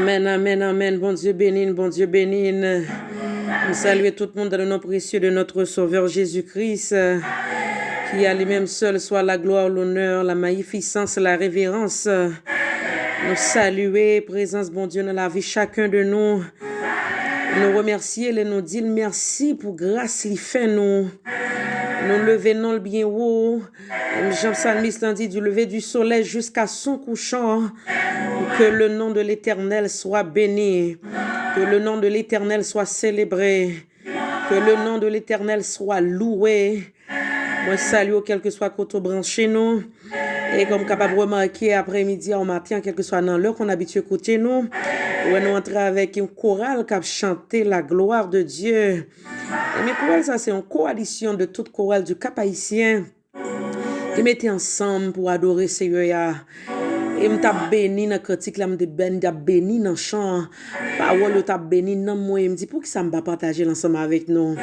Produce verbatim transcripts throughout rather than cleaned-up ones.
Amen, amen, amen. Bondye beni n, Bondye beni n. M salye tout moun dans le nom précieux de notre Sauveur Jésus-Christ, euh, qui à lui-même seul soit la gloire, l'honneur, la magnificence, la révérence. Nou salye prezans Bondye nan lavi chacun de nous. Nou remèsye l e nou di l mèsi pou gras li fè nou. Nou leve non l byen wo. Jan psalmis lan di, du lever du soleil jusqu'à son couchant, que le nom de l'Éternel soit béni, que le nom de l'Éternel soit célébré, que le nom de l'Éternel soit loué. Mwen salye w kèlkeswa kote w branche nou. E kòm w kapab remake aprèmidi a, ou maten an, kèlkeswa nan lè w konn abitye koute nou, ou wè nou antre avèk yon koral k ap chante la gloire de Dieu. Ebyen, koral sa se yon kowalisyon de tout koral du Cap Haïtien ki mete ansanm pou adore Seyè a. E m t ap beni nan kantik la, m te beni, t ap beni nan chan an. Pawòl yo t ap beni nanm mwen. E m di, poukisa m pa pataje l ansanm avèk nou?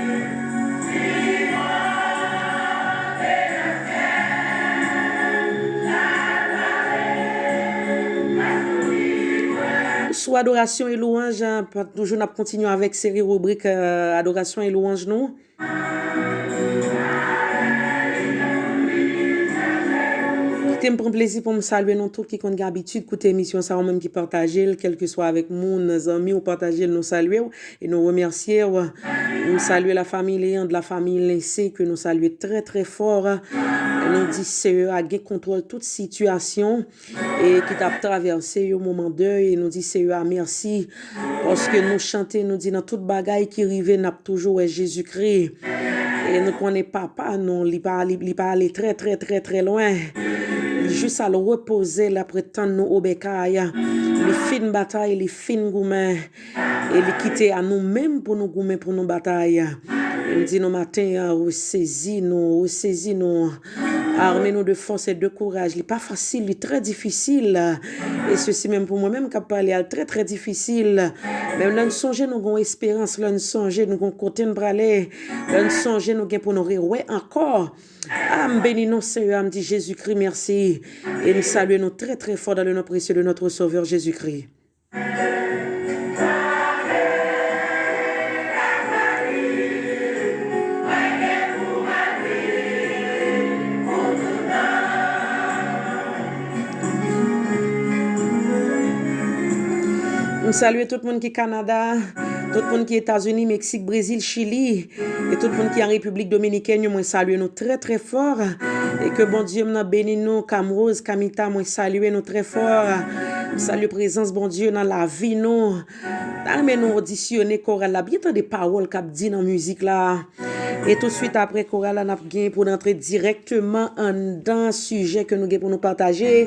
Sou adorasyon e lwanj, pa- toujou n ap kontinye avèk seri ribrik, euh, adorasyon e lwanj nou. Kite m pran plezi pou m salye nou tout ki konn gen abitid koute emisyon sa, ou menm ki pataje l, kèlkeswa avèk moun, zanmi ou pataje l, nou salye w e nou remèsye w. M salye la famille Léandre, la famille Lincé, ke nou salye trè, trè fò. E nou di Seyè a gen kontwòl tout sitiyasyon e ki t ap travèse yon moman dèy, e nou di Seyè a mèsi, paske nou chante, nou di nan tout bagay ki rive, n ap toujou wè Jezikri. E nou konnen Papa nou, li pa, li, li pa ale trè, trè, trè, trè lwen. Li jis al repoze l, l ap ret tann nou obèkay. Li fin batay, li fin goumen. E li kite a nou menm pou nou goumen, pou nou batay. E m di nou maten an, resezi nou, resezi nou. Arme nou de fòs e de kouraj. Li pa fasil, li trè difisil. E sesi menm pou mwen menm k ap pale a, l trè, trè difisil. Men lè n sonje nou gon esperans, lè n sonje nou gon kote n prale, lè n sonje nou gen pou nou rewè ankò. A, m beni non Seyè a, m di Jezikri mèsi. E m salye nou trè, trè fò dans le nom précieux de notre Sauveur Jésus-Christ. M salye tout moun ki Kanada, tout moun ki Etazini, Meksik, Brezil, Chili, e tout moun ki an Repiblik Dominikèn yo, mwen salye nou trè, trè fò. E ke Bondye m nan beni nou, Kamwoz, Kamita, mwen salye nou trè fò. M salye prezans Bondye nan lavi nou. Ann men nou odisyone koral la, byen tande pawòl k ap di nan mizik la. E toutswit apre koral la, n ap gen pou n antre dirèkteman anndan sijè ke nou gen pou nou pataje.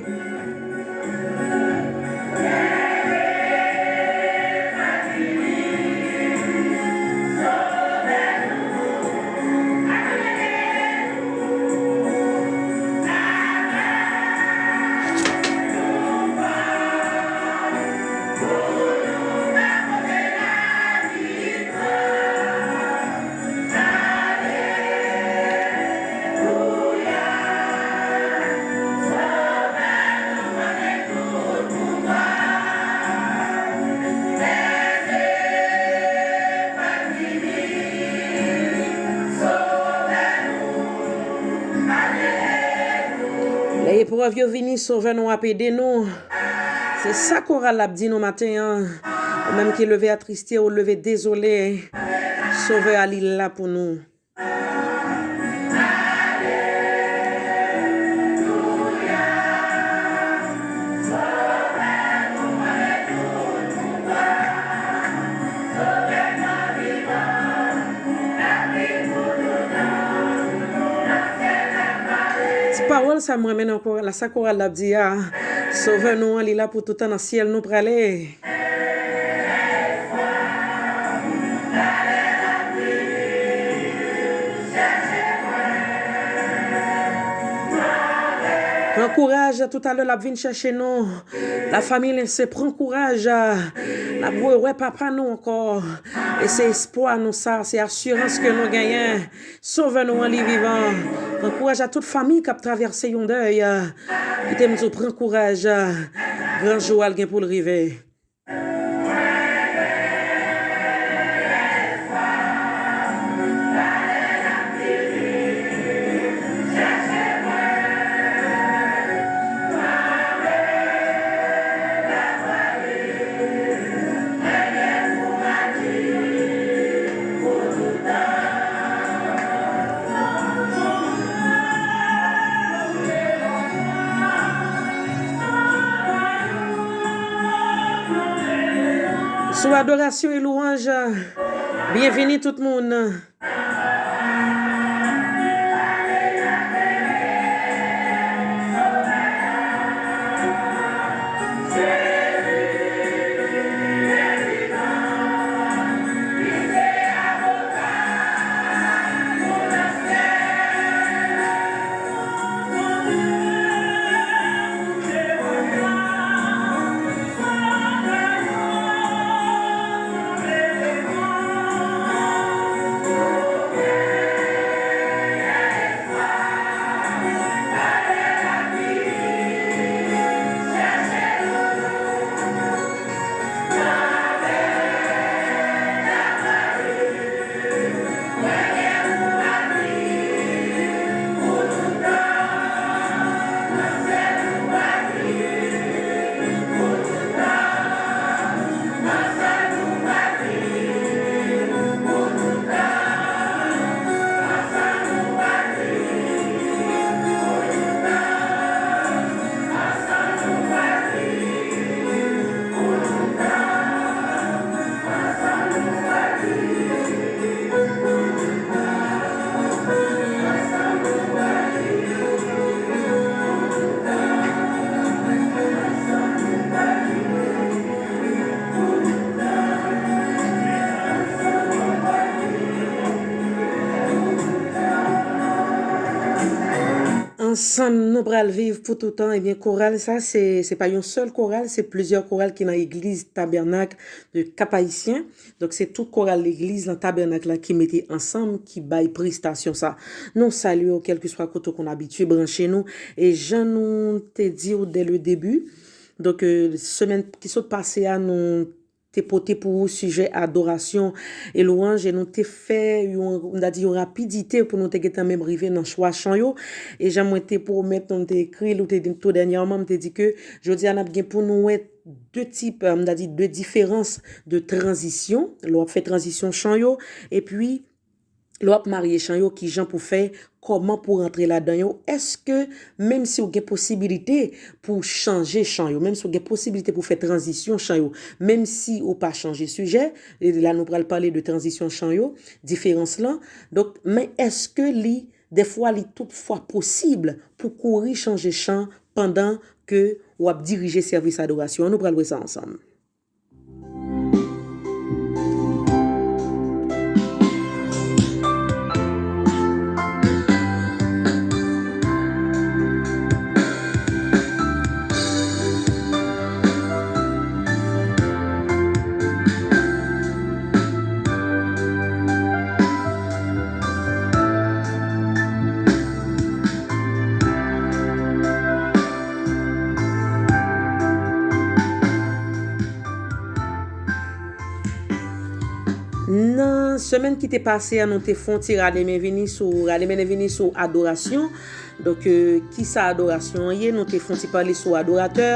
Lè eprèv yo vini, Sovè nou ap ede nou. Se sa koral la ap di nou maten an. Ou menm ki leve atriste, ou leve dezole, Sovè a li la pou nou. Ti pawòl sa m renmen nan koral la, sa koral la ap di a, Sovè nou an, li la pou toutan, nan syèl nou prale. Pran kouraj, toutalè l ap vin chèche nou. Lafanmi Linsé, pran kouraj. N ap rewè papa nou ankò. E se espwa nou sa, se asirans ke nou genyen. Sovè nou an, li vivan. Pran kouraj a tout fanmi k ap travèse yon dèy. Kite m di w, pran kouraj. Gran jou a l gen pou l rive. Adorasyon e lwanj. Byenvini tout moun. Ansanm nou pral viv pou toutan. Ebyen, koral sa, se, se pa yon sèl koral, se plizyè koral ki nan egliz Tabènak de Cap Haïtien. Donk, se tout koral legliz lan, Tabènak la, ki mete ansanm, ki bay prestasyon sa. Nou salye w, kèlkeswa kote w konn abitye branche nou. E jan nou te di w dès le début, donk, euh, semèn ki sot pase a, nou te pote pou ou sijè adorasyon e lwanj, e nou te fè yon, m ta di yon rapidite pou nou te gentan menm rive nan chwa chan yo. E jan mwen te pwomèt nou, m te ekri l, ou te di m tou dènyèman, m te di ke jodi a n ap gen pou nou wè de tip, euh, m ta di de diferans de tranzisyon, lè w ap fè tranzisyon chan yo, epi lè w ap marye chan yo, kijan pou fè, kòman pou rantre ladan yo, èske menm si w gen posibilite pou w chanje chan yo, menm si w gen posibilite pou w fè tranzisyon chan yo, menm si ou pa chanje sijè, e la nou pral pale de tranzisyon chan yo, diferans lan, donk, men èske li, dèfwa li toutfwa posib pou kouri chanje chan pandan ke w ap dirije sèvis adorasyon an? Nou pral wè sa ansanm. Nan semèn ki te pase a, nou te fè yon ti rale men vini sou, rale men vini sou adorasyon. Donk, euh, kisa adorasyon an ye? Nou te fè yon ti pale sou adoratè,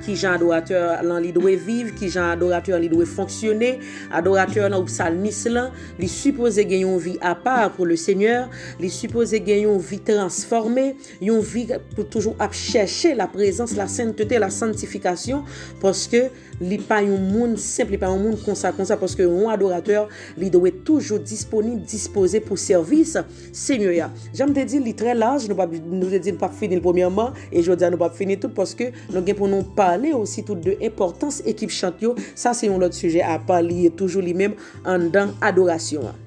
kijan adoratè lan li dwe viv, kijan adoratè lan li dwe fonksyone. Adoratè lan ou psalmis lan, li sipoze gen yon vi apa pou le Senyè, li sipoze gen yon vi transfòme, yon vi pou toujou ap chèche la prezans, la sentete, la santifikasyon, paske li pa yon moun senp, li pa yon moun konsa, konsa, paske yon adoratè, li dwe toujou disponib, dispoze pou sèvis Senyè a. Jan m te di, li trè laj, nou p ap, nou te di nou p ap fini l premyèman, e jodi a nou p ap fini tout, paske nou gen pou nou pale osi tou de enpòtans ekip chant yo. Sa se yon lòt sijè apa, li ye toujou li menm anndan adorasyon an.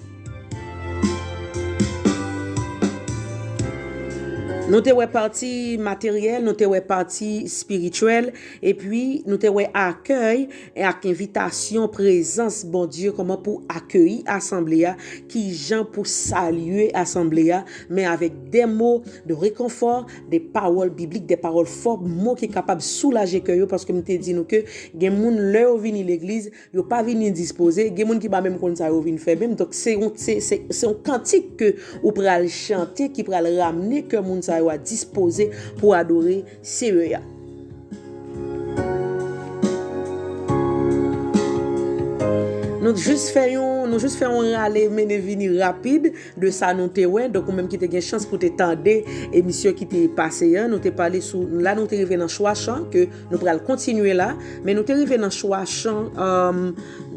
Nou te wè pati materyèl, nou te wè pati espirityèl, epi nou te wè akèy e ak envitasyon, prezans Bondye, kòman pou akeyi asanble a, kijan pou salye asanble a, men avèk de mo de rekonfò, de pawòl biblik, de pawòl fò, mo ki kapab soulaje kè yo, paske m te di nou ke gen moun, lè yo vini legliz, yo pa vin endispoze, gen moun ki pa menm konn sa yo vin fè menm. Donk, se yon, se, se, se yon kantik ke ou pral chante ki pral ramne kè moun sa yo a dispoze pou adore Seyè a. Nou jis fè yon Nou jis fè yon rale mennen vini rapid de sa nou te wè. Donk, ou menm ki te gen chans pou te tande emisyon ki te pase an, nou te pale sou, la nou te rive nan chwa chan ke nou pral kontinye la, men nou te rive nan chwa chan, um,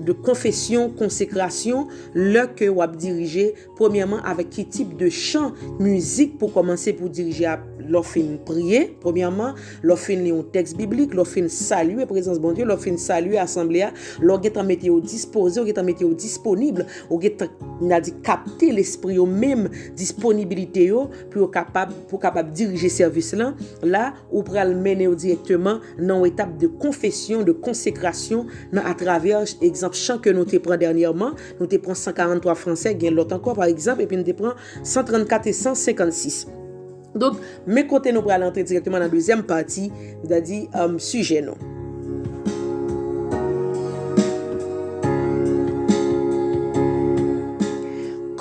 de konfesyon, konsekrasyon, lè ke w ap dirije, premyèman, avèk ki tip de chan, mizik pou kòmanse pou dirije a, lè w fin priye, premyèman, lè w fin li yon tèks biblik, lè w fin salye prezans Bondye, lè w fin salye asanble a, lè w gentan mete yo dispoze, w gentan mete yo disponib, w gentan, n a di, kapte lespri yo menm, disponibilite yo, pou yo kapab, pou kapab dirije sèvis lan, la, ou pral mennen yo dirèkteman nan yon etap de konfesyon, de konsekrasyon, nan atravè egzanp chan ke nou te pran dènyèman, nou te pran san karanntwa franse, gen lòt ankò, pa egzanp, epi nou te pran san trannkat e san senkannsis. Donk, men kote nou pral antre dirèkteman nan dezyèm pati, sètadi, um, sijè nou.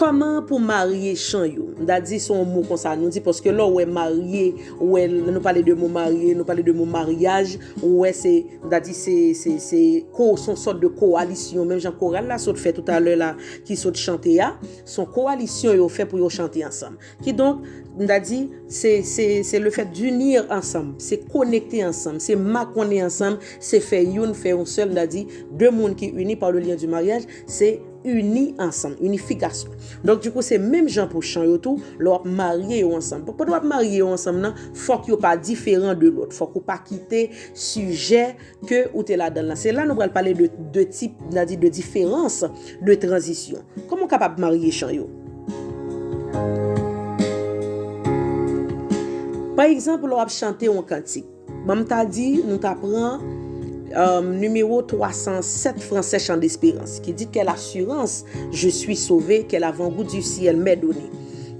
Kòman pou marye chan yo? M ta di se yon mo konsa, nou di, paske lè w wè marye, ou wè, nou pale de mo marye, nou pale de mo maryaj, ou wè se, m ta di se, se, se ko-, se yon sòt de kowalisyon, menm jan koral la sot fè toutalè la, ki sot chante a, se yon kowalisyon yo fè pou yo chante ansanm. Kidonk, m ta di, se, se, se le fait d'unir ansanm, se konekte ansanm, se makonnen ansanm, se fè youn, fè yon sèl, m ta di, de moun ki ini par le lien du mariage, se ini ansanm, inifikasyon. Donk, dikou, se menm jan pou chan yo tou, lè w ap marye yo ansanm. Pou, pandan w ap marye yo ansanm nan, fòk yo pa diferan de lòt. Fòk ou pa kite sijè ke ou te ladan l lan. Se la nou pral pale de, de tip, n a di de diferans de tranzisyon. Kòman w kapab marye chan yo? Pa egzanp, lè w ap chante yon kantik, ban m ta di, nou ta pran, euh, nimewo twa san sèt franse Chant d'Espérance, ki di, Quelle assurance, je suis sauvé, quel avant-goût du ciel m'est donné.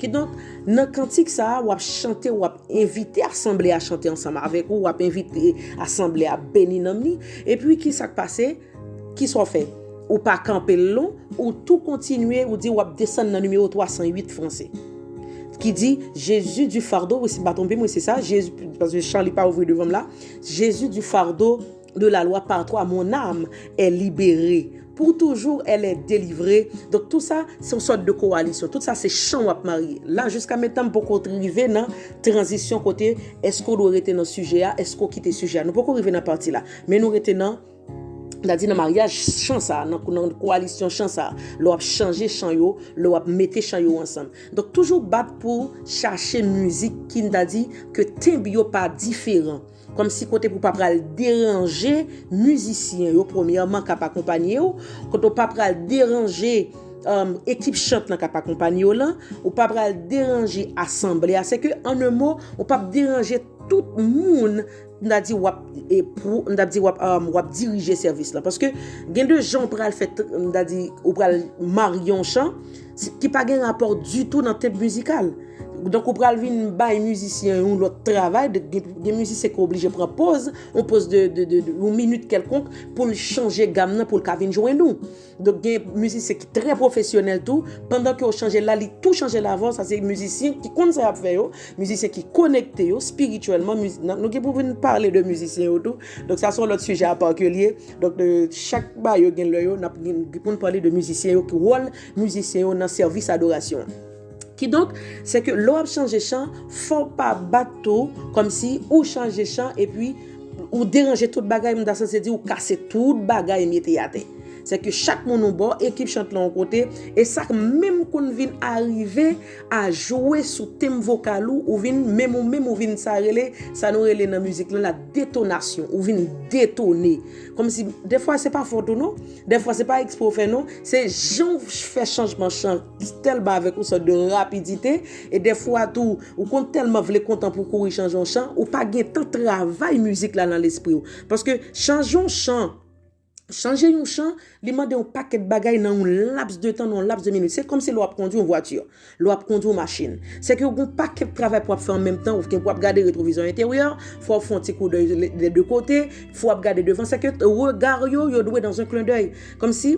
Kidonk, nan kantik sa a, w ap chante, w ap envite asanble a chante ansanm avèk ou, w ap envite asanble a beni nanm li. Epi, ki sa k pase? Kisa w fè? Ou pa kanpe l lon, ou tou kontinye, ou di w ap desann nan nimewo twa san uit franse. Ki di, Jésus du fardeau, wi, si m pa twonpe m, wi, se sa, Jésus, paske chan li pa ouvri devan m la, Jésus du fardeau de la loi par toi, mon âme est libérée. Pour toujours, elle est délivrée. Donk, tout sa, se yon sòt de kowalisyon. Tout sa, se chan w ap marye. La, jiska mentnan, m poko rive nan tranzisyon kote, èske w dwe rete nan sijè a, èske w kite sijè a. Nou poko rive nan pati la. Men nou rete nan, n a di nan maryaj chan sa, nan, nan kowalisyon chan sa. Lè w ap chanje chan yo, lè w ap mete chan yo ansanm. Donk, toujou bat pou chache mizik ki, n a di, ke tenb yo pa diferan. Kòmsi kote pou pa pral deranje mizisyen yo, premyèman, k ap akonpanye w, kote w pa pral deranje, um, ekip chant lan k ap akonpanye w lan, ou pa pral deranje asanble a. Se ke, an en mo, ou p ap deranje tout moun, n a di w ap, e, pou, n a di w ap, um, w ap dirije sèvis lan. Paske gen de jan w pral fè, n a di, ou pral marye yon chan, ki pa gen rapò ditou nan tenb mizikal. Donk, ou pral vin bay mizisyen yon lòt travay. De, gen, gen mizisyen ki oblije pran poz, yon poz de, de, de, de yon minit kèlkonk, pou l chanje gam nan, pou l ka vin jwenn ou. Donk, gen mizisyen ki trè pwofesyonèl tou, pandan ke yo chanje la, li tou chanje lavwa, sa se mizisyen ki konn sa y ap fè yo, mizisyen ki konekte yo espirityèlman, mizi-, nan, nou gen pou vin pale de mizisyen yo tou. Donk, sa se yon lòt sijè apa ke l ye. Donk, de, chak bagay yo gen lè yo, n ap gen, gen pou n pale de mizisyen yo, ki wòl mizisyen yo nan sèvis adorasyon an. Kidonk, se ke lè w ap chanje chan, fò w pa bat tou, kòmsi ou chanje chan, epi ou deranje tout bagay, m ta sanse di ou kase tout bagay mete atè. Se ke chak moun yon bò, ekip chant lan yon kote, e sa k menm konn vin arive a jwe sou tenb vokal ou, ou vin, menm ou menm, ou vin sa rele, sa nou rele nan mizik lan, la detonasyon, ou vin detone. Kòmsi, defwa, se pa fòt ou non, defwa, se pa ekspre w fè non, se jan w fè chanjman chan tèlman avèk yon sòt de rapidite, e defwa tou, ou konn tèlman vle kontan pou kouri chanje yon chan, ou pa gen tan travay mizik la nan lespri w. Paske chanje yon chan, chanje yon chan, li mande yon pakèt bagay nan yon laps de tan, nan yon laps de minit. Se kòmsi lè w ap kondwi yon vwati, lè w ap kondwi yon machin. Se ke w gen yon pakèt travay pou w ap fè an menm tan, ou gen pou w ap gade retwovizè enteryè, fò w fè yon ti koudèy de, de, de kote, fò w ap gade devan. Se ke rega yo, yo dwe dans un clin d'œil. Kòmsi,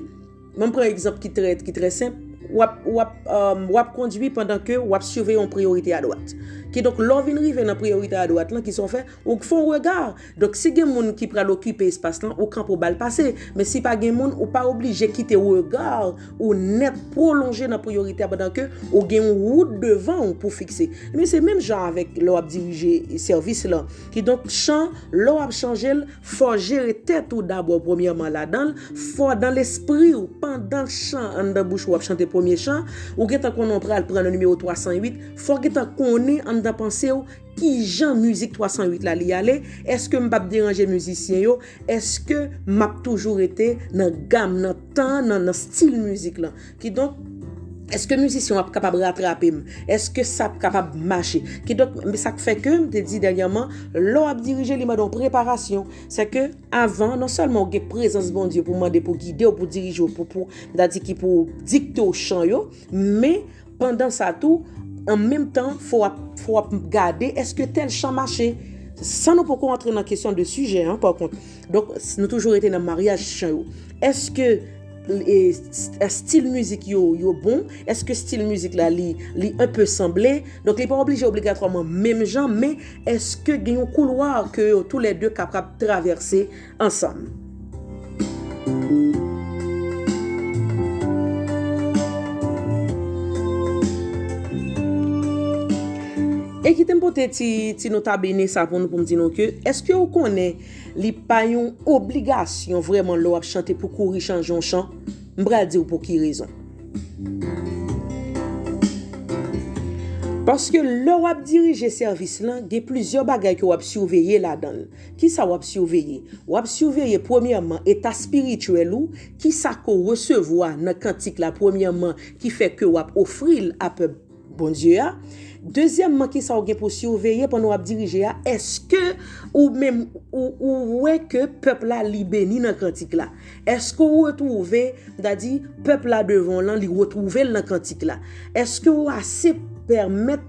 mwen pran egzanp ki trè, ki trè senp. w ap, w ap, um, w ap kondui pandan ke w ap siveye yon priyorite adwat. Kidonk, lè w vin rive nan priyorite adwat lan, kisa w fè? Ou fè yon rega. Donk, si gen moun ki pral okipe espas lan, ou kanpe w ba l pase. Men si pa gen moun, ou pa oblije kite rega ou nèt pwolonje nan priyorite a pandan ke ou gen yon wout devan w pou fikse. Men se menm jan avèk lè w ap dirije sèvis lan. Kidonk, chan, lè w ap chanje l, fò w jere tèt ou dabò premyèman ladan l, fò nan lespri w, pandan chan anndan bouch ou w ap chante premye chan, ou gentan konnen w pral pran nan nimewo twa san uit, fò w gentan konnen anndan panse w kijan mizik twa san uit la li ale, èske m p ap deranje mizisyen yo, èske m ap toujou rete nan gam, nan tan, nan, nan stil mizik lan. Kidonk, èske mizisyen w ap kapab ratrape m? Èske sa ap kapab mache? Kidonk, men sa k fè ke m te di dènyèman, lè w ap dirije, li mande yon preparasyon. Se ke avan, non sèlman w gen prezans Bondye pou mande, pou gide w, pou dirije w, pou, pou, m ta di ki pou dikte w chan yo, men pandan sa tou, an menm tan, fò w ap, fò w ap gade èske tèl chan mache. San nou poko antre nan kesyon de sijè an, pa kont. Donk, s-, nou toujou rete nan maryaj chan yo. Èske, e, s-, stil mizik yo, yo bon? Èske stil mizik la, li, li enpe sanble? Donk, li pa oblije obligatwaman menm jan, men èske gen yon koulwa ke yo toulède kapab travèse ansanm? E kite m pote ti, ti nota bene sa pou nou, pou m di nou ke, èske ou konnen li pa yon obligasyon vrèman lè w ap chante pou kouri chanje yon chan? M pral di w pou ki rezon. Paske lè w ap dirije sèvis lan, gen plizyè bagay ke w ap siveye ladan l. Kisa w ap siveye? W ap siveye, premyèman, eta espirityèl ou, kisa ke w resevwa nan kantik la, premyèman, ki fè ke w ap ofri l a pèp Bondye a. Dezyèmman, kisa w gen pou siveye pandan w ap dirije a? Èske ou menm, ou, ou wè ke pèp la, li beni nan kantik la? Èske w retwouve, m ta di, pèp la devan w lan, li retwouve l nan kantik la? Èske w ase pèmèt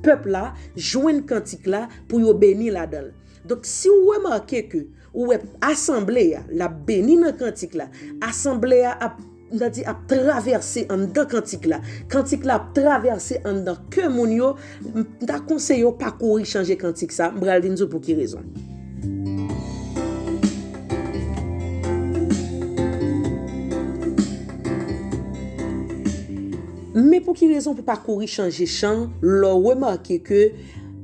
pèp la jwenn kantik la pou yo beni ladan l? Donk, si w remake ke ou wè asanble a, l ap beni nan kantik la, asanble a ap, m ta di, ap travèse anndan kantik la, kantik la ap travèse anndan kè moun yo, m ta konseye w pa kouri chanje kantik sa, m pral vin di w pou ki rezon. Men pou ki rezon pou pa kouri chanje chan lè w remake ke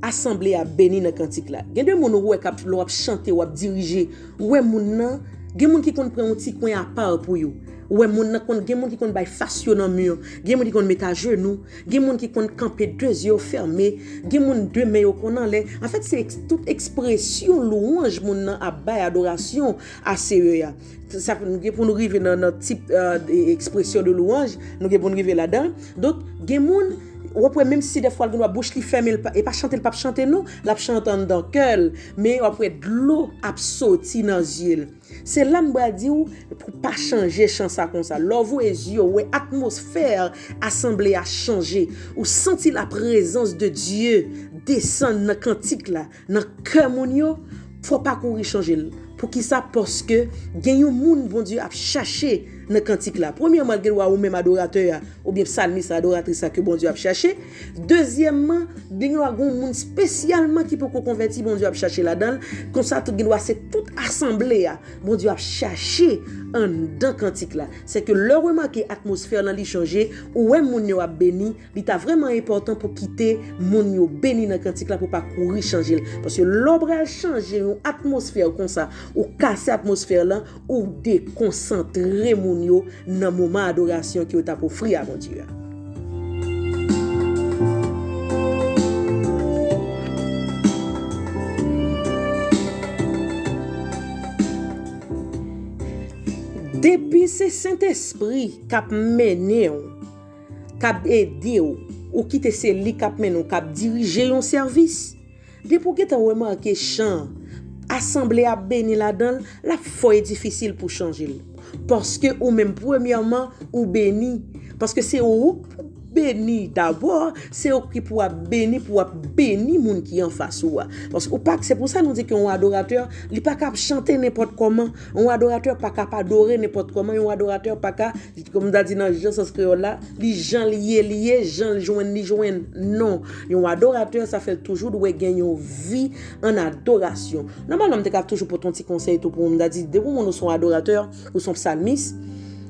asanble a beni nan kantik la? Gen de moun ou wè k ap, lè w ap chante, w ap dirije, ou wè moun nan, gen moun ki konn pran yon ti kwen apa pou yo. Ou wè moun nan konn, gen moun ki konn bay fas yo nan mi, gen moun ki konn met ajenou, gen moun ki konn kanpe de zye yo fèmen, gen moun de men yo konn anlè. Anfèt, se eks-, tout ekspresyon lwanj moun nan ap bay adorasyon a Seyè a. Sa, nou gen pou nou rive nan, nan tip, e, ekspresyon de lwanj, nou gen pou nou rive ladan. Donk, gen moun, w ap wè menm si dèfwa l gen dwa bouch li fèmen, l pa, e pa chante l p ap chante non, l ap chante anndan kè l, men w ap wè dlo ap soti nan zye l. Se la m pral di w pou pa chanje chan sa konsa. Lè w voye zye w wè atmosfè asanble a chanje, ou santi la prezans de Dye desann nan kantik la, nan kè moun yo, fò w pa kouri chanje l. Poukisa? Paske gen yon moun Bondye ap chache nan kantik la. Premyèman, l gen dwa ou menm adoratè a, oubyen psalmis la, adoratris la ke Bondye ap chache. Dezyèmman, gen dwa gen yon moun espesyalman ki poko konvèti Bondye ap chache ladan l. Konsa tou, gen dwa se tout asanble a Bondye ap chache anndan kantik la. Se ke lè w remake atmosfè lan li chanje, ou wè moun yo ap beni, li ta vrèman enpòtan pou kite moun yo beni nan kantik la, pou pa kouri chanje l. Paske lè w pral chanje yon atmosfè konsa, ou kase atmosfè lan, ou dekonsantre moun yo nan moman adorasyon ke yo t ap ofri a Bondye a. Depi se Sentespri k ap mennen w, k ap ede w, ou kite se li k ap mennen w, k ap dirije yon sèvis, depi w gentan remake chan an, asanble a ap beni ladan l, l ap fò e difisil pou chanje l. Paske ou menm, premyèman, ou beni. Paske se ou k beni dabò, se ou ki pou ap beni, pou ap beni moun ki anfas ou a. Paske ou pa, se pou sa nou di ke yon adoratè, li pa ka ap chante nenpòt kòman. Yon adoratè pa ka ap adore nenpòt kòman, yon adoratè pa ka, kòm m ta di nan jan sans kreyòl la, li jan li ye, li ye, jan l jwenn, li jwenn. Non. Yon adoratè, sa fè l toujou dwe gen yon vi an adorasyon. Nòmalman, m te ka toujou pote yon ti konsèy tou pou moun. M ta di, depi yon moun ou se yon adoratè, ou se yon psalmis,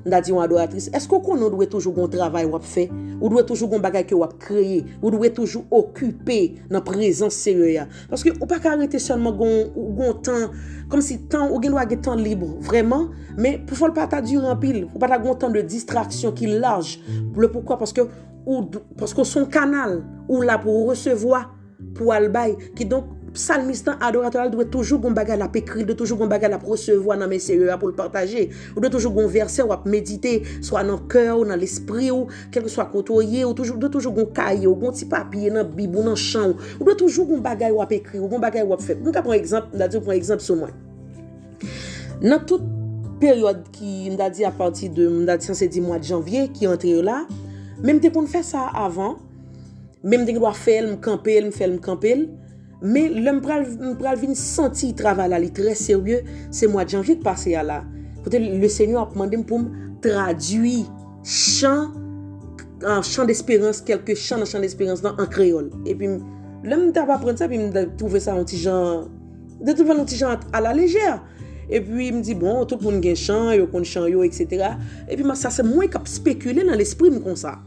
m ta di yon adoratris, èske w konnen ou dwe toujou gen yon travay w ap fè? Ou dwe toujou gen yon bagay ke w ap kreye? Ou dwe toujou okipe nan prezans Seyè a? Paske ou pa ka rete sèlman gen yon, gen yon tan, kòmsi tan, ou gen dwa gen tan lib, vrèman, men pou fò l pa ta dire anpil, ou pa ta gen yon tan de distraksyon ki laj. Le poukwa? Paske ou, paske w se yon kanal, ou la pou resevwa, pou al bay. Kidonk, psalmis lan, adoratè a, li dwe toujou gen yon bagay l ap ekri, li dwe toujou gen yon bagay l ap resevwa nan men Seyè a pou l pataje. Ou dwe toujou gen yon vèsè w ap medite, swa nan kè w, nan lespri w, kèlkeswa kote w ye, ou toujou, dwe toujou gen yon kaye, ou gen yon ti papye nan Bib ou, nan chan w. Ou dwe toujou gen yon bagay w ap ekri, ou gen yon bagay w ap fè. M ka pran egzanp, m ta di w pran egzanp sou mwen. Nan tout peryòd ki, m ta di, apati de, m ta di, sanse di mwa de janvye ki antre yo la, men m te konn fè sa avan, men m te gen dwa fè l, m kanpe l, m fè l, m kanpe l. Men lè m pral, m pral vin santi travay la, li trè serye, se mwa de janvye k pase a la. Kote Lesenyè ap mande m pou m tradui chan, an, chan desperans, kèlke chan nan chan desperans lan an kreyòl. Epi m, lè m t ap aprann sa, epi m t twouve sa yon ti jan, m te twouve l yon ti jan a la lejè. Epi m di, bon, tout moun gen chan, yo konn chan yo, etsetera. Epi m, sa se mwen k ap spekile nan lespri m konsa.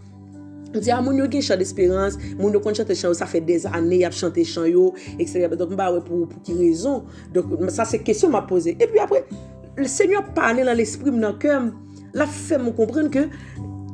M di, a, moun yo gen chan desperans, moun yo konn chante chan yo, sa fè dèzane y ap chante chan yo, etsetera. Donk, m pa wè pou, pou ki rezon. Donk, sa se kesyon m ap poze. Epi apre, Senyè ap pale nan lespri m, nan kè m, l ap fè m konprann ke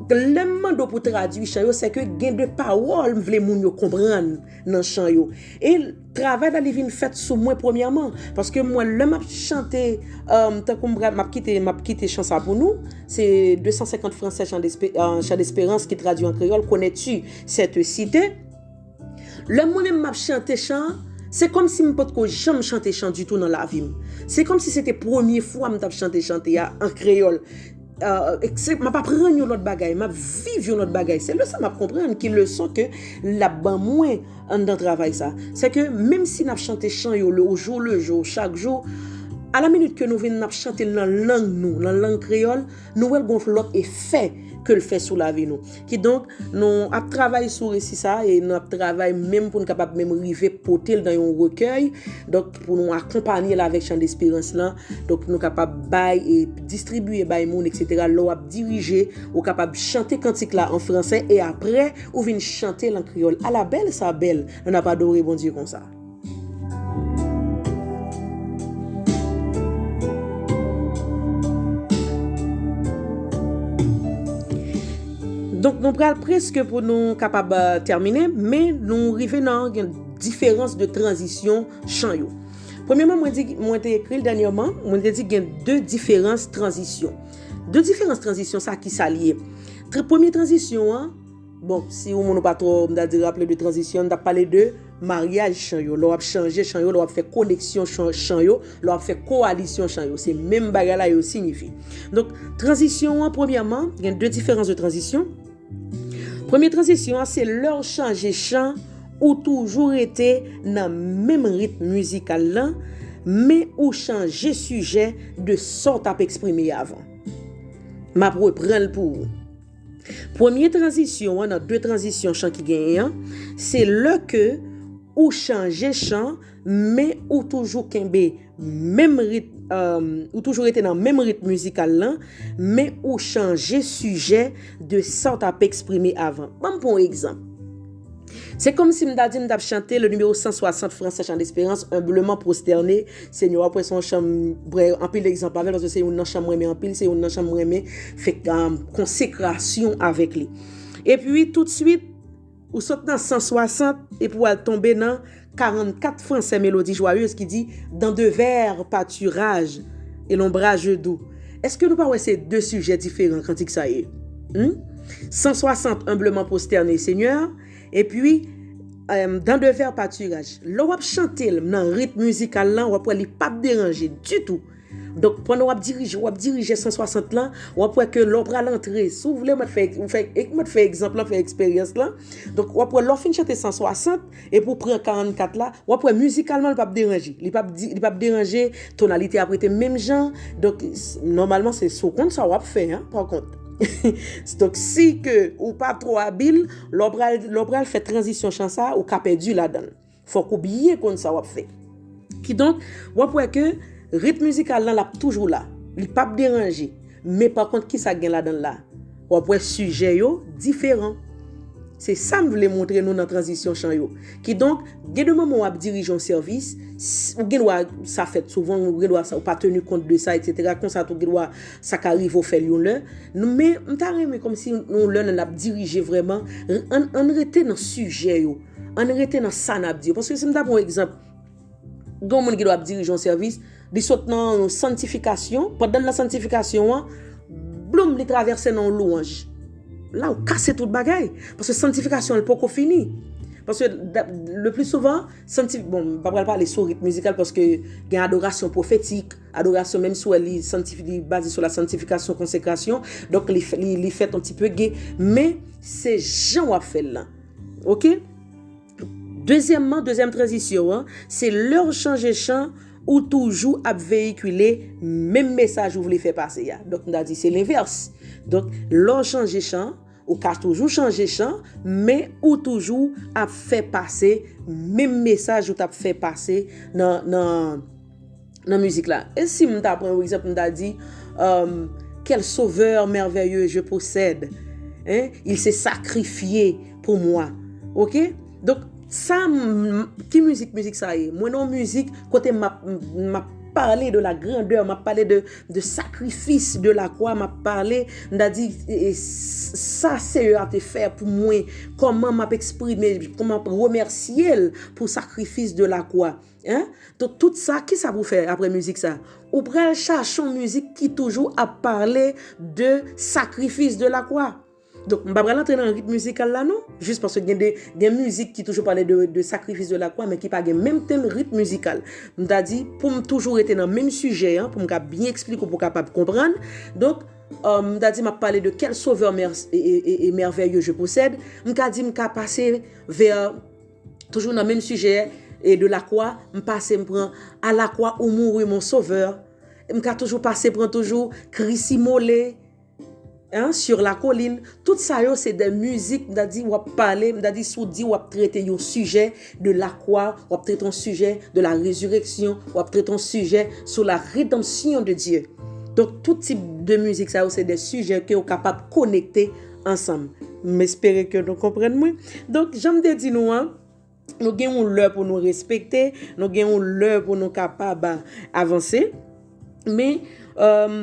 lè m mande w pou tradui chan yo, se ke gen de pawòl m vle moun yo konprann nan chan yo. E travay la, li vin fèt sou mwen premyèman. Paske mwen, lè m ap chante, um, tankou m pral, m ap kite, m ap kite chan sa pou nou. Se de san senkant fransè, chan despe-, euh, chan desperans ki tradui an kreyòl, Connais-tu cette cité? Lè mwen menm m ap chante chan an, se kòmsi m potko janm chante chan ditou nan lavi m. Se kòmsi se te premye fwa m t ap chante chante a an kreyòl. Euh, se, m ap aprann yon lòt bagay, m ap viv yon lòt bagay. Se leson m ap konprann ki leson ke l ap ban mwen anndan travay sa. Se ke menm si n ap chante chan yo le, au jour le jour, chak jou, a la minit ke nou vin n ap chante l nan lang nou, nan lang kreyòl, nou wè l gon lòt efè ke l fè sou lavi nou. Kidonk, nou ap travay sou resi sa a e nou ap travay menm pou n kapab menm rive pote l nan yon rekèy. Donk, pou nou akonpanye l avèk chan desperans lan. Donk, nou kapab bay e distribiye bay moun, etsetera. Lè w ap dirije, ou kapab chante kantik la an fransè e apre, ou vin chante l an kreyòl. Ala bèl sa bèl, lè n ap adore Bondye konsa. Donk, nou pral prèske pou nou kapab, euh, tèmine, men nou rive nan gen diferans de tranzisyon chan yo. Premyèman, mwen di, mwen te ekri l dènyèman, mwen te di gen de diferans tranzisyon. De diferans tranzisyon, sa ki sa l ye? Tr-, premye tranzisyon an, bon, si yon moun ou pa twò, m ta di, raple de tranzisyon, m t ap pale de maryaj chan yo, lè w ap chanje chan yo, lè w ap fè koneksyon chan, chan yo, lè w ap fè kowalisyon chan yo. Se menm bagay la yo siyifi. Donk, tranzisyon an, premyèman, gen de diferans de tranzisyon. Premye tranzisyon an, se lè w chanje chan, ou toujou rete nan menm ritm mizikal lan, men ou chanje sijè de sa w t ap eksprime avan. M ap reprann l pou ou. Premye tranzisyon an, nan de tranzisyon chan ki genyen an, se lè ke ou chanje chan, men ou toujou kenbe menm ritm, euh, ou toujou rete nan menm ritm mizikal lan, men ou chanje sijè de sa w t ap eksprime avan. Ban m pran yon egzanp. Se kòmsi m ta di m t ap chante le numéro san swasant fransè Chan Desperans, Humblement Prosterné, Senyè, w ap wè se yon chan m pran anpil egzanp avè l, paske se youn nan chan m renmen anpil, se youn nan chan m renmen fè, um, konsekrasyon avèk li. Epi, toutswit, ou sot nan san swasant epi w al tonbe nan karannkat fransè Mélodie Joyeuse ki di, dans deux vers pâturage et l'ombrage doux. Èske nou pa wè se de sijè diferan kantik sa ye? Hmm? San swasant, Humblement Prosterné, Senyè, epi, euh, dans deux vers pâturage. Lè w ap chante l nan ritm mizikal lan, w ap wè li p ap deranje ditou. Donk, pandan w ap dirije, w ap dirije san swasant lan, w ap wè ke lè w pral antre, si w vle, mwen fè, ou fè, mwen fè egzanp lan, fè eksperyans lan. Donk, w ap wè lè w fin chante san swasant, epi w pran karannkat la, w ap wè mizikalman, li p ap deranje. Li p ap di, li p ap deranje, tonalite ap rete menm jan. Donk, s- nòmalman, se si w konn sa w ap fè, an, pa kont. Donk, si ke ou pa twò abil, lè w pral, lè w pral fè tranzisyon chan sa, ou ka pèdi ladan l. Fòk ou byen konn sa w ap fè. Kidonk, w ap wè ke ritm mizikal lan, l ap toujou la. Li p ap deranje. Men pa kont, ki sa k gen ladan l la? W ap wè sijè yo diferan. Se sa m vle montre nou nan tranzisyon chan yo. Kidonk, gen de moman w ap dirije yon sèvis, s- ou gen dwa, sa fèt souvan, ou gen dwa sa, ou pa teni kont de sa, etsetera. Konsa tou, gen dwa sa ka rive w fè l yon lè. Nou, men, m ta renmen kòmsi yon lè n ap dirije vrèman, ann, ann rete nan sijè yo. Ann rete nan sa n ap di yo. Paske si m ta pran yon egzanp, gen yon moun ki dwe ap dirije yon sèvis, li sot nan yon sanntifikasyon, pandan l nan sanntifikasyon an, bloum, li travèse nan yon lwanj. La, ou kase tout bagay. Paske sanntifikasyon an, li poko fini. Paske, da- le pli souvan, sanntif- bon, m pa pral pale sou ritm mizikal paske gen adorasyon pwofetik, adorasyon menm si w wè li sanntif- li baze sou la santifikasyon, konsekrasyon, donk li, f- li, li fèt yon ti pe ge, men se jan w ap fè l lan. Oke? Dezyèmman, dezyèm tranzisyon an, se lè w chanje chan, ou toujou ap veyikile menm mesaj ou vle fè pase a. Donk, m ta di se lenvès. Donk, lè w chanje chan, ou ka toujou chanje chan, men ou toujou ap fè pase menm mesaj ou t ap fè pase nan, nan, nan mizik la. E si m ta pran yon egzanp, m ta di, euh, Quel sauveur merveilleux je possède. Hein? Il s'est sacrifié pour moi. Oke? Donk, sa, m- ki mizik, mizik sa ye? Mwen nan yon mizik kote m ap, m ap pale de la grandeur, m ap pale de, de sakrifis de la croix, m ap pale, m ta di, e, e, s- sa Seyè a te fè pou mwen, kòman m ap eksprime, kòman m ap remèsye l pou sakrifis de la croix. Hein? Donk, tout sa, ki sa pou fè apre mizik sa? Ou pral chache yon mizik ki toujou ap pale de sakrifis de la croix. Donk, m pa pral antre nan ritm mizikal la, non. Jis paske gen de, gen mizik ki toujou pale de, de sakrifis de la croix, men ki pa gen menm tenn ritm mizikal. M ta di, pou m toujou rete nan menm sijè an, pou m ka byen eksplike w, pou w kapab konprann. Donk, euh, m ta di, m ap pale de Quel sauveur mer- et, et, et merveilleux je possède. M ka di, m ka pase vè, toujou nan menm sijè, e de la croix, m pase, m pran À la croix où mourut mon sauveur. M ka toujou pase, pran toujou Kris imole, hein, sur la colline. Tout sa yo, se de mizik, m ta di, w ap pale, m ta di, si w di w ap trete yon sijè de la croix, w ap trete yon sijè de la résurrection, w ap trete yon sijè sou la rédemption de Dieu. Donk, tout tip de mizik sa yo, se de sijè ke w kapab konekte ansanm. M espere ke nou konprann mwen. Donk, jan m te di nou an, nou gen yon lè pou nou respekte, nou gen yon lè pou nou kapab avanse. Men, euh,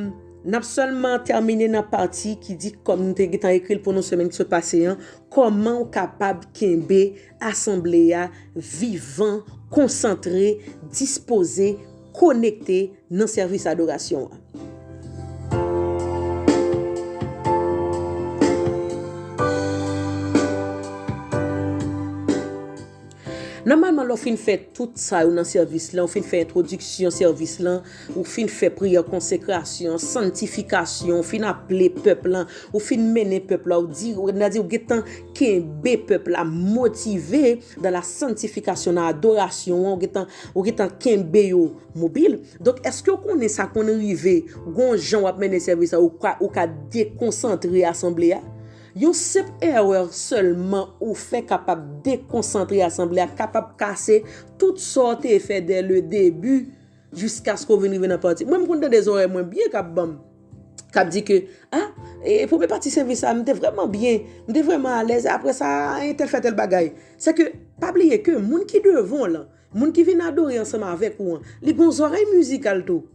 n ap sèlman tèmine nan pati ki di, kòm nou te gentan ekri l pou nou semèn ki sot pase an, kòman w kapab kenbe asanble a vivan, konsantre, dispoze, konekte nan sèvis adorasyon an. Nòmalman, lè w fin fè tout sa yo nan sèvis lan, ou fin fè entwodiksyon sèvis lan, ou fin fè priyè konsekrasyon, santifikasyon, ou fin aple pèp lan, ou fin mennen pèp la, ou di, ou, n a di, ou gentan kenbe pèp la motive dans la sanctification, nan adorasyon an, ou gentan, ou gentan kenbe yo mobil. Donk, èske w konnen sa konn rive, gon jan w ap mennen sèvis la, ou ka, ou ka dekonsantre asanble a? Yon senp erè sèlman ou fè kapab dekonsantre asanble a, kapab kase tout sa w te fè dès le début, jiskaske w vin rive nan pati. Mwen, m konn tande zòrèy mwen byen k ap ban m, k ap di ke, ah, e, premye pati sèvis la, m te vrèman byen, m te vrèman alèz, apre sa, entèl fè tèl bagay. Se ke, pa bliye ke moun ki devan w lan, moun ki vin adore ansanm avèk ou an, li gon zòrèy mizikal tou.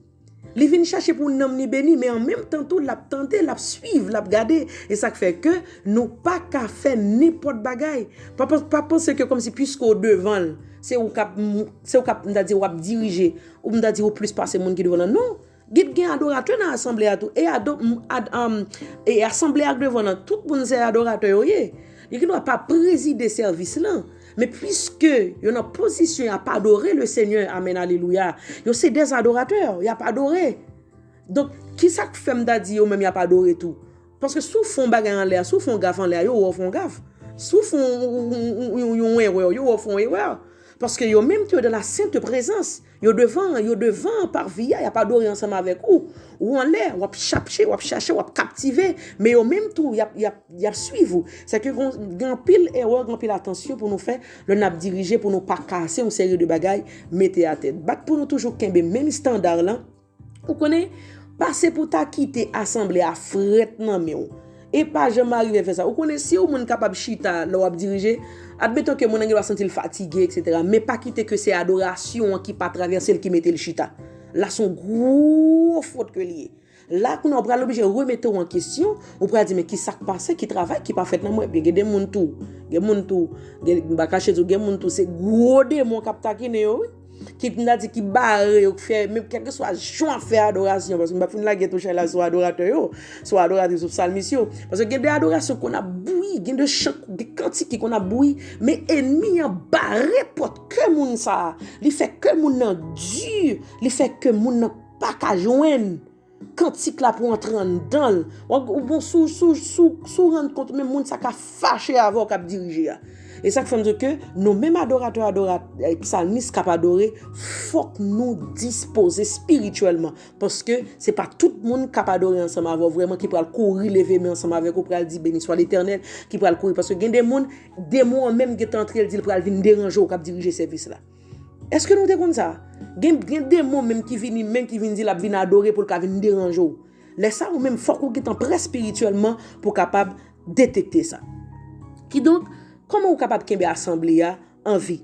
Li vin chache pou nanm li beni, men an menm tan tou, l ap tande, l ap swiv, l ap gade. E sa k fè ke nou pa ka fè nenpòt bagay. Pa, pa, pa panse ke kòmsi piske w devan l, se ou k ap, se ou k ap, m ta di, w ap dirije, ou m ta di, ou plis pase moun ki devan l lan. Non. Gen, gen adoratè nan asanble a tou. E, ado, m, ad, um, e asanble a k devan l lan, tout moun se adoratè yo ye. Yo gen dwa pa prezide sèvis lan. Men piske yo nan pozisyon y ap adore le Senyè, amèn, alelouya, yo se des adoratè, y ap adore. Donk, ki sa k fè m ta di yo menm y ap adore tou? Paske si w fè yon bagay anlè a, si w fè yon gaf anlè a, yo wè w fè yon gaf. Si w fè yon, yon, yon, yon, yon erè, yo wè w fè yon erè. Paske yo menm tou yo dans la sainte présence. Yo devan, yo devan parvi a, y ap adore ansanm avèk ou. Ou anlè, w ap chache, w ap chache, w ap kaptive, men yo menm tou, y ap, y ap, y ap swiv ou. Se ke gen, gen anpil erè, gen anpil atansyon pou nou fè lè n ap dirije, pou nou pa kase yon seri de bagay, mete atè. Bat pou nou toujou kenbe menm estanda lan. Ou konnen, pa se pou ta kite asanble a frèt nan men w. E pa janm arive fè sa. Ou konnen, si yon moun kapab chita lè w ap dirije, admeton ke moun nan gen dwa santi l fatige, etsetera, men pa kite ke se adorasyon an ki pa travèse l ki mete l chita. La, se yon gwo fòt ke l ye. La, kounye a, ou pral oblije remete w an kesyon, ou pral di, men ki sa k pase, ki travay ki pa fèt nan mwen? Ebyen, gen de moun tou, gen moun tou, gen, m pa kache di w, gen moun tou, se gwo demon k ap takinen yo, wi. Ki, m ta di, ki bare yo, ki fè, men kèlkeswa jan w ap fè adorasyon, paske m p ap fin lage tou chay la sou adoratè yo, sou adoratris, sou psalmis yo. Paske gen de adorasyon konn ap bouyi, gen de chan, de kantik ki konn ap bouyi, men ènmi an bare pòt kè moun sa a. Li fè kè moun nan di, li fè kè moun nan pa ka jwenn kantik la pou antre anndan l. Ou, ou bon, sou, sou, sou, sou rann kont, men moun sa ka fache avè w k ap dirije a. E sa k fè m di ke nou menm adoratè, adorat, eh, psalmis k ap adore, fòk nou dispoze espirityèlman. Paske se pa tout moun k ap adore ansanm avè w vrèman ki pral kouri leve men ansanm avèk ou, pral di, beni swa Letènèl, ki pral kouri. Paske gen de moun, demon an menm gentan antre, l di l pral vin deranje w k ap dirije sèvis la. Èske nou te konn sa? Gen, gen demon menm ki vini, menm ki vin di l ap vin adore pou l ka vin deranje w. Lè sa, ou menm, fòk ou gentan prè espirityèlman pou w kapab detekte sa. Kidonk, kòman ou kapab kenbe asanble a an vi?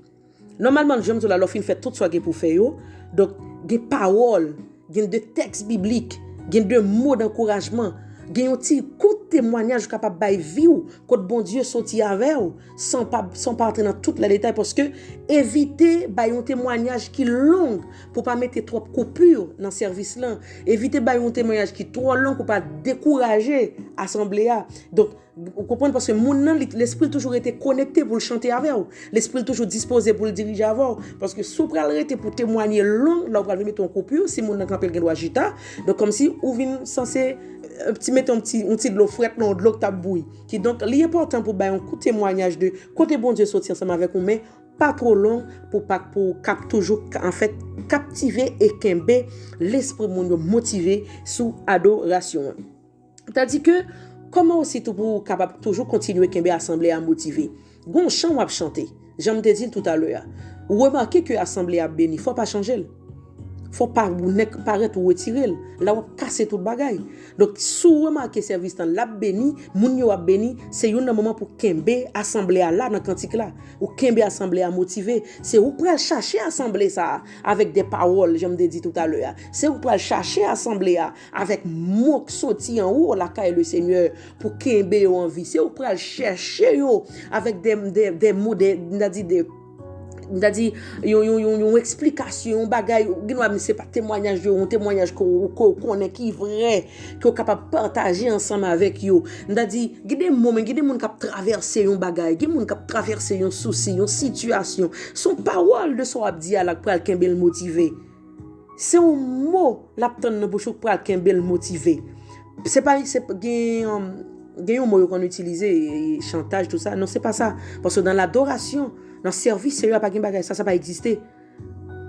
Nòmalman, jan m di w la, lè w fin fè tout sa w gen pou w fè yo, donk, gen pawòl, gen de tèks biblik, gen de mo dankourajman, gen yon ti kout temwanyaj ou kapab bay vi w, kot Bondye soti avè w, san pa, san pa antre nan tout lè detay, paske evite bay yon temwanyaj ki long pou pa mete twòp koupi nan sèvis lan. Evite bay yon temwanyaj ki twò long pou pa dekouraje asanble a. Donk, ou konprann, paske moun nan, li, lespri l toujou rete konekte pou l chante avè w. Lespri l toujou dispoze pou l dirije avè w. Paske si w pral rete pou temwanye long, la w pral vin mete yon koupi, si moun nan kanpe, l gen dwa chita. Donk, kòmsi ou vin sanse, euh, ti mete yon ti, yon ti dlo frèt nan yon dlo k t ap bouyi. Kidonk, li enpòtan pou bay yon kout temwanyaj de kote Bondye soti ansanm avèk ou, men pa twò long pou pa, pou w kap toujou, anfèt, kaptive e kenbe lespri moun yo motive sou adorasyon an. Tandike, kòman osi tou pou w kapab toujou kontinye kenbe asanble a motive? Gon chan w ap chante, jan m te di l toutalè a. Ou remake ke asanble a ap beni, fò w pa chanje l. Fò w pa ou nèk parèt ou retire l. La w ap kase tout bagay. Donk, si w remake sèvis lan, l ap beni, moun yo ap beni, se youn nan moman pou kenbe asanble a la nan kantik la. Ou kenbe asanble a motive. Se ou k pral chache asanble sa a avèk de pawòl, jan m te di toutalè a. Se ou k pral chache asanble a avèk mo k soti anwo lakay Lesenyè pou kenbe yo an vi. Se ou k pral chèche yo avèk de, de, de mo, de, m ta di de, m ta di yon, yon, yon, yon eksplikasyon, yon bagay, gen dwa se pa temwanyaj yo, yon temwanyaj ke w, ke w konnen ki vrè, ke w kapab pataje ansanm avèk yo. M ta di, gen de moman, gen de moun k ap travèse yon bagay, gen moun k ap travèse yon sousi, yon sitiyasyon. Se yon pawòl de sa w ap di a la k pral kenbe l motive. Se yon mo l ap tann nan bouch ou k pral kenbe l motive. Se pa, se pa, gen, um, gen yon mo yo konn itilize, e, chantaj, tout sa. Non, se pa sa. Paske nan ladorasyon, nan sèvis Senyè a, pa gen bagay sa, sa pa egziste.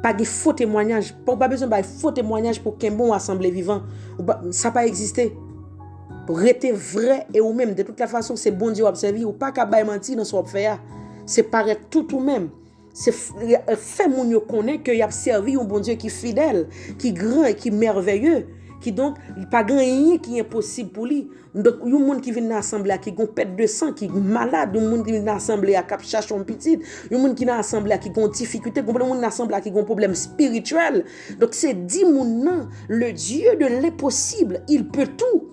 Pa gen fo temwanyaj. Pa, ou pa bezwen bay fo temwanyaj pou kenbe yon asanble vivan. Ou pa, sa pa egziste. Rete vrè e ou menm. De tout la fason, se Bondye w ap sèvi. Ou pa ka bay manti nan sa w ap fè a. Se parèt tout ou menm. Se f-, fè moun yo konnen ke y ap sèvi yon Bondye ki fidèl, ki gran e ki mèveye. Kidonk, pa gen anyen ki enposib pou li. Donk, yon moun ki vin nan asanble a, ki gon pèt de san, ki malad, yon moun ki vin nan asanble a, k ap chache yon pitit, yon moun ki nan asanble a, ki gon difikilte, gon moun nan asanble a, ki gon pwoblèm espirityèl. Donk, se di moun nan, le Dieu de l'impossible, il peut tout.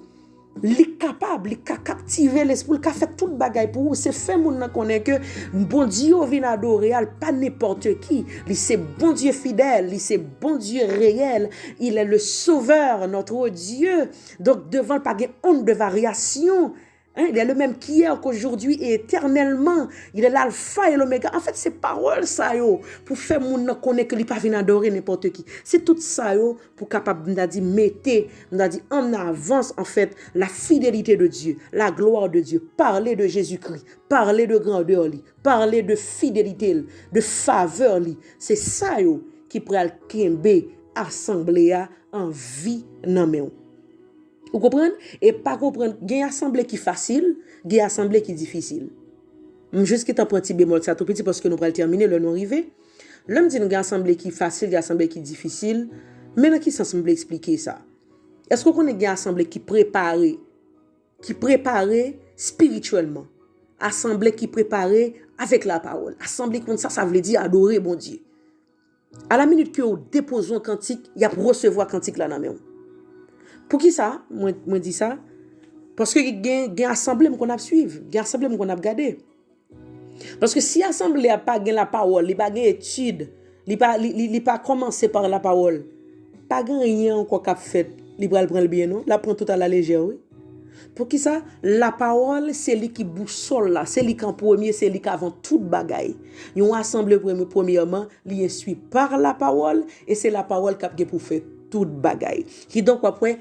Li kapab, li ka kaptive lespri, li ka fè tout bagay pou ou. Se fè moun nan konnen ke Bondye w vin adore a, l pa nenpòt ki. Li se Bondye fidèl, li se Bondye reyèl. Il est le Sauveur, notre Dieu. Donk, devan l pa gen onn de varyasyon. Hein, il est le même qu'hier, qu'aujourd'hui et éternellement. Il est l'alpha et l'oméga. An fèt, se pawòl sa yo pou fè moun nan konnen ke li pa vin adore nenpòt ki. Se tout sa yo pou kapab, m ta di, mete, m ta di, an avans, an fèt, la fidélité de Dieu, la gloire de Dieu, parler de Jésus-Christ, parler de grandeur li, parler de fidélité l, de favè li. Se sa yo ki pral kenbe asanble a an vi nan men w. Ou konprann? E pa konprann, gen asanble ki fasil, gen asanble ki difisil. M jis gentan pran ti bemòl sa tou piti paske nou pral tèmine lè nou rive. Lè m di nou gen asanble ki fasil, gen asanble ki difisil, men nan ki sans m vle eksplike sa? Èske w konnen gen asanble ki prepare, ki prepare espirityèlman? Asanble ki prepare avèk lapawòl. Asanble ki konn sa sa vle di adore Bondye. A la minit ke w depoze yon kantik, y ap resevwa kantik la nan men w. Poukisa mwen, mwen di sa? Paske gen, gen asanble m konn ap swiv, gen asanble m konn ap gade. Paske si asanble a pa gen lapawòl, li pa gen etid, li pa, li, li, li pa kòmanse pa lapawòl, pa gen anyen ankò k ap fèt, li pral pran l byen non, l ap pran tout a la lejè wi. Poukisa? Lapawòl, se li ki bousòl la, se li ki an premye, se li ki avan tout bagay. Yon asanble, premye, premyèman, li enstwi pa lapawòl, e se lapawòl k ap gen pou fè tout bagay. Kidonk, w ap wè,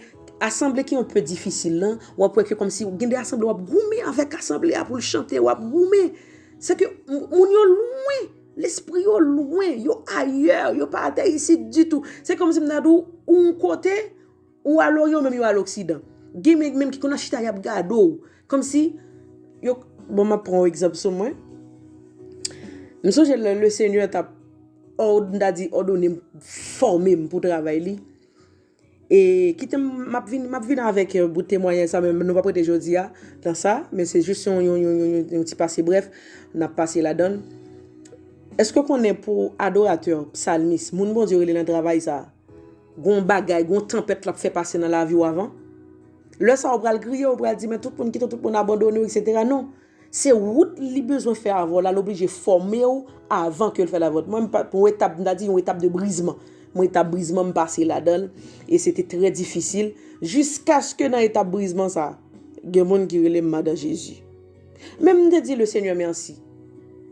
asanble ki yon pe difisil lan, w ap wè ke kòmsi gen de asanble, w ap goumen avèk asanble a pou l chante, w ap goumen. Se ke m- moun yo lwen, lespri yo lwen, yo ayè, yo pa atè isit ditou. Se kòmsi m ta di w, ou yon kote, ou al Oryan, ou menm yo al Oksidan. Gen menm, menm ki konn ap chita, y ap gade w. Kòmsi, yo, bon, m ap pran yon egzanp sou mwen. M sonje lè Lesenyè t ap òd, m ta di, òdone m, fòme m pou travay li. E kite m, m ap vin, m ap vin avèk yon bout temwayaj sa, men nou p ap rete jodi a nan sa, men se jis yon, yon, yon, yon, yon, yon ti pase brèf, n ap pase ladan l. Èske w konnen pou adoratè, psalmis, moun Bondye rele nan travay sa, gon bagay, gon tanpèt l ap fè pase nan lavi w avan? Lè sa a, ou pral kriye, ou pral di, men tout moun kite w, tout moun abandone w, etsetera. Non. Se wout li bezwen fè avè w la, l oblije fòme w avan ke l fè l avè w. Mwen, m pa- yon etap, m ta di yon etap de brizman. Yon etap brizman, m pase ladan l, e se te trè difisil. Jiskaske nan etap brizman sa, gen moun ki rele m Madan Jezi. Men m te di Lesenyè mèsi.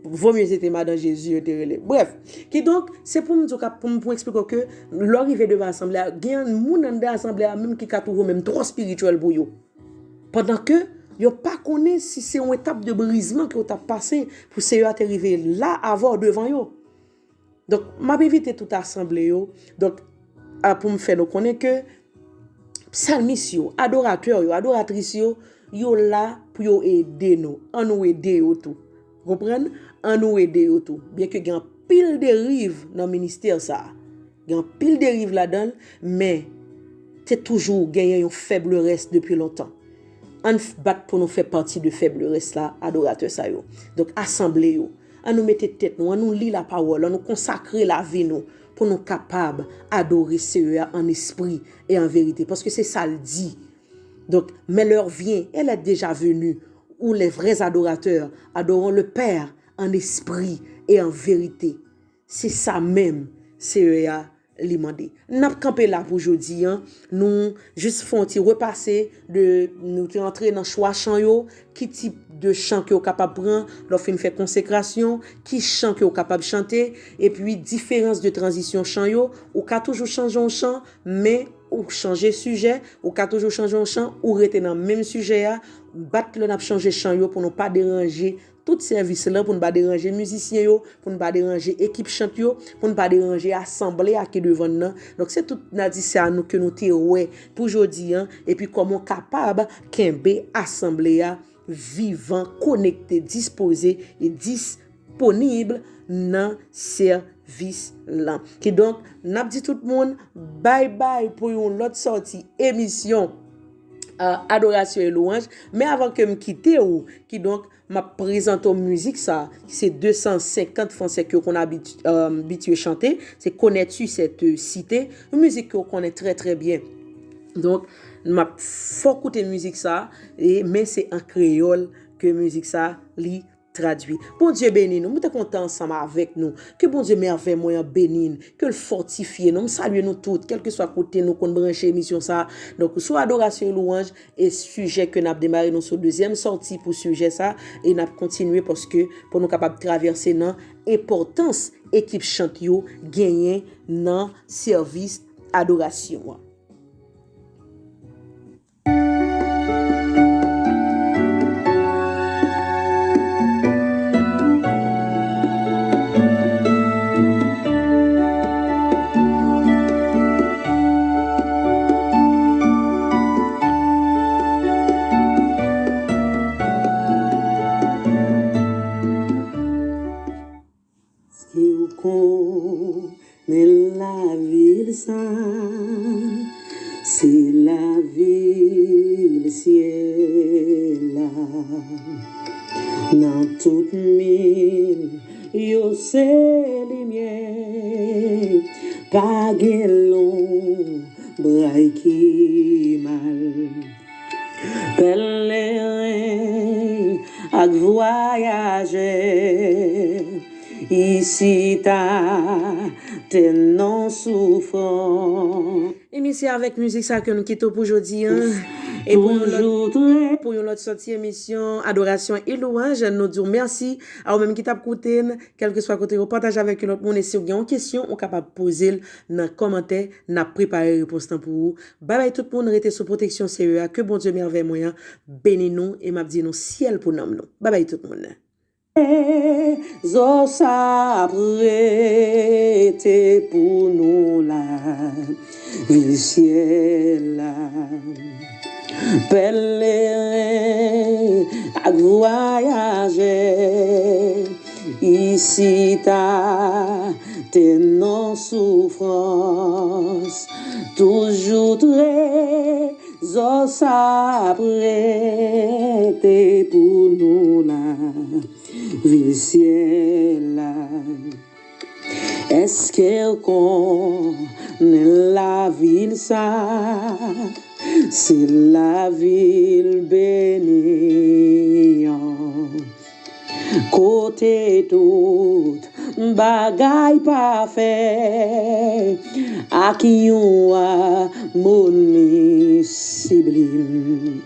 Vomye se te Madan Jezi yo te rele. Brèf, kidonk, se pou m di w, pou m, pou m eksplike w ke lè w rive devan asanble a, gen moun anndan asanble a menm ki ka twouve w menm twò espirityèl pou yo. Pandan ke yo pa konnen si se yon etap de brizman ke w t ap pase pou Seyè a te rive la avè w devan yo. Donk, m ap envite tout asanble yo, donk, a, pou m fè nou konnen ke psalmis yo, adoratè yo, adoratris yo, yo la pou yo ede nou. Ann nou ede yo tou. Konprann? Ann nou ede yo tou. Byenke gen anpil deriv nan ministè sa a. Gen anpil deriv ladan l, men te toujou genyen yon fèb rès depi lontan. Ann f- bat pou nou fè pati de fèb rès la, adoratè sa yo. Donk, asanble yo. Ann nou mete tèt nou, ann nou li lapawòl, ann nou konsakre lavi nou pou nou kapab adore Seyè a an espri e an verite. Paske se sa l di. Donc, mais l'heure vient, elle est déjà venue, où les vrais adorateurs adoreront le Père en esprit et en vérité. Se sa menm Seyè a li mande. N ap kanpe la pou jodi a. Nou jis fè yon ti repase de, nou te antre nan chwa chan yo, ki tip de chan ke w kapab pran lè w fin fè konsekrasyon, ki chan ke w kapab chante, epi diferans de tranzisyon chan yo. Ou ka toujou chanje yon chan, men ou chanje sijè, ou ka toujou chanje yon chan, ou rete nan menm sijè a. Bat lè n ap chanje chan yo pou nou pa deranje tout sèvis lan, pou n pa deranje mizisyen yo, pou n pa deranje ekip chant yo, pou n pa deranje asanble a ki devan n nan. Donk, se tout n a di sa nou ke nou te wè pou jodi a, epi kòman w kapab kenbe asanble a vivan, konekte, dispoze e disponib nan sèvis lan. Kidonk, n ap di tout moun, bay bay pou yon lòt sòti emisyon, euh, Adoration et Louange. Men avan ke m kite w, kidonk, m ap prezante w mizik sa, se de san senkant fransè ke w konn abit- euh, abitye chante, se Connais-tu cette cité? Yon mizik ke w konnen trè, trè byen. Donk, m ap fè w koute mizik sa, e, men se an kreyòl ke mizik sa, li tradui. Bondye beni nou. Mwen te kontan ansanm avèk nou. Ke Bondye mèvèy mwen an beni n, ke l fòtifye nou. M salye nou tout, kèlkeswa kote nou konn branche emisyon sa a. Donk, sou adorasyon e lwanj, e sijè ke n ap demare, nou sou dezyèm sòti pou sijè sa, e n ap kontinye paske pou nou kapab travèse nan enpòtans ekip chant yo genyen nan sèvis adorasyon an. Èske w konnen lavil sa? Se lavil syèl la. Nan tout miray yo se limyè. Pa gen lonbray ki mal. Pèleren ak vwayajè, isita tè n an soufrans. E men se avèk mizik sa ke nou kite w pou jodi a. E pou yon lòt, pou yon lòt sòti emisyon Adorasyon e Lwanj, nou di w mèsi a ou menm ki t ap koute n, kèlkeswa kote w, pataje avèk yon lòt moun. E si w gen yon kesyon, ou kapab poze l nan kòmantè, n ap prepare repons lan pou ou. Babay tout moun, rete sou pwoteksyon Seyè a, ke Bondye mèvèy mwen an beni nou, e m ap di nou syèl pou nanm nou. Babay tout moun. Trezò sa prete pou nou lavil syèl la. Pèleren ak vwayajè, isita tè n an soufrans. Toujou trezò sa prete pou nou lavil syèl la. Èske w konnen lavil sa? Se lavil beni an. Kote tout bagay pafè ak yon amoni siblim.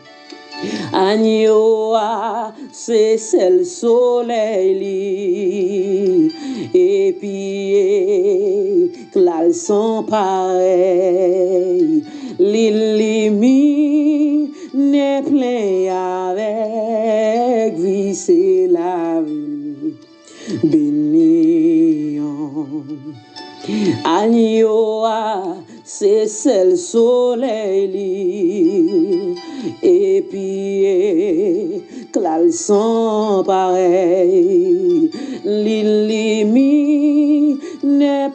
Anyo a se sèl solèy li, epi ekla l san parèy. Li liminen plen avèk vi, se lavil beni an. Anyo a se sèl solèy li, epi ekla l san parèy. Li liminen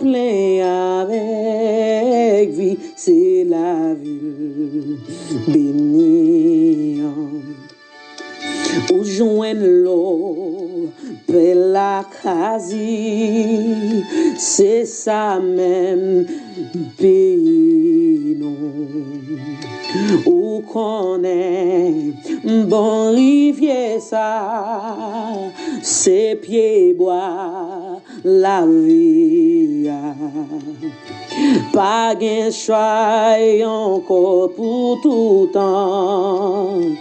plen avèk vi, se lavil beni an. Ou jwenn lò, pè lakazi, se sa menm peyi nou. Ou konnen bon rivyè sa, se pyebwa lavi a. Pa gen chay ankò pou toutan.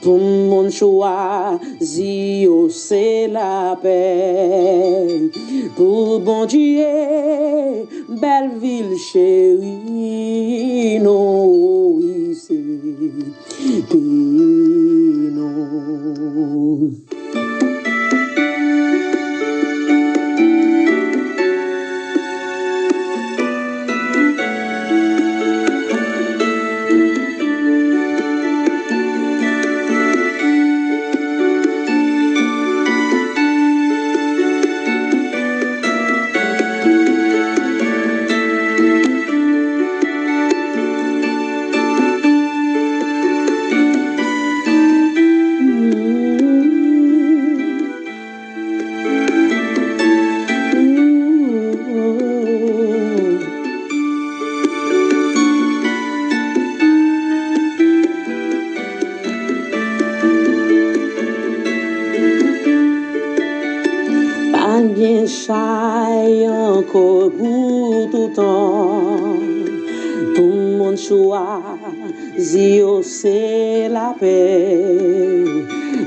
Pou moun chwazi yo se lapè. Pou Bondye, bèl vil cheri nou, wi, se peyi nou. Gen chay ankò pou toutan. Tout moun chwazi yo se lapè.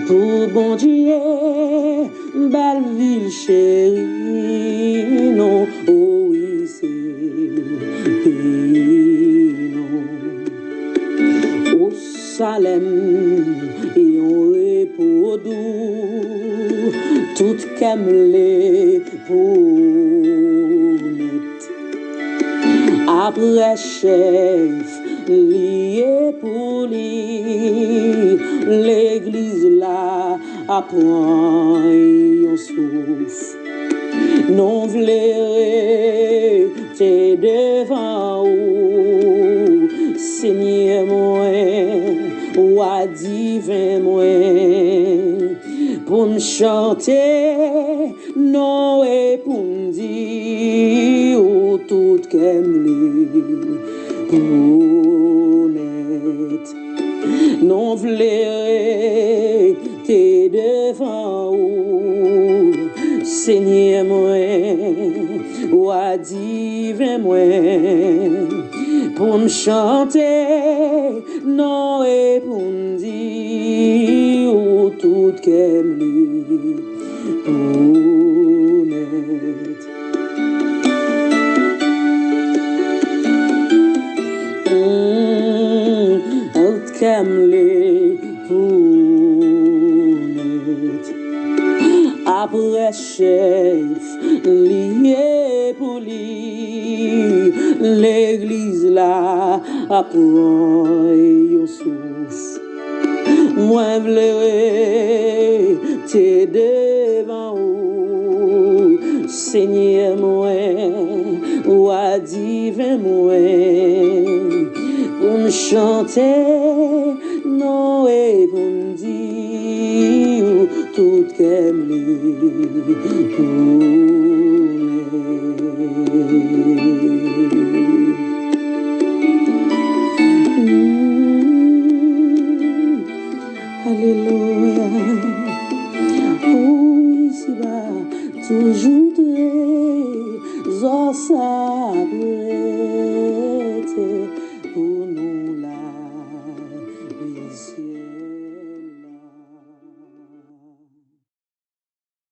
Pou Bondye, bèl vil cheri nou, o wi se peyi nou. O Salèm, yon repo dou, tout kè m le pou nèt. Apre chèf, li ye pou li, legliz la ap pran yon souf. Nou vle rete devan ou, Senyè mwen, wa diven mwen, pou m chante non e pou m di ou tout kè m li pou nèt. Nou vle rete devan ou, Senyè mwen, wa diven mwen, pou m chante non e pou m di ou tout kè m li pou nèt. Mm, tout kè m li pou nèt. Apre chèf, li ye pou li, legliz la ap pran yon souf. Mwen vle rete devan ou, Senyè mwen, wa diven mwen, pou m chante non e pou m di ou tout kè m li pou nèt. Mm. Alelouya. Ou isiba toujou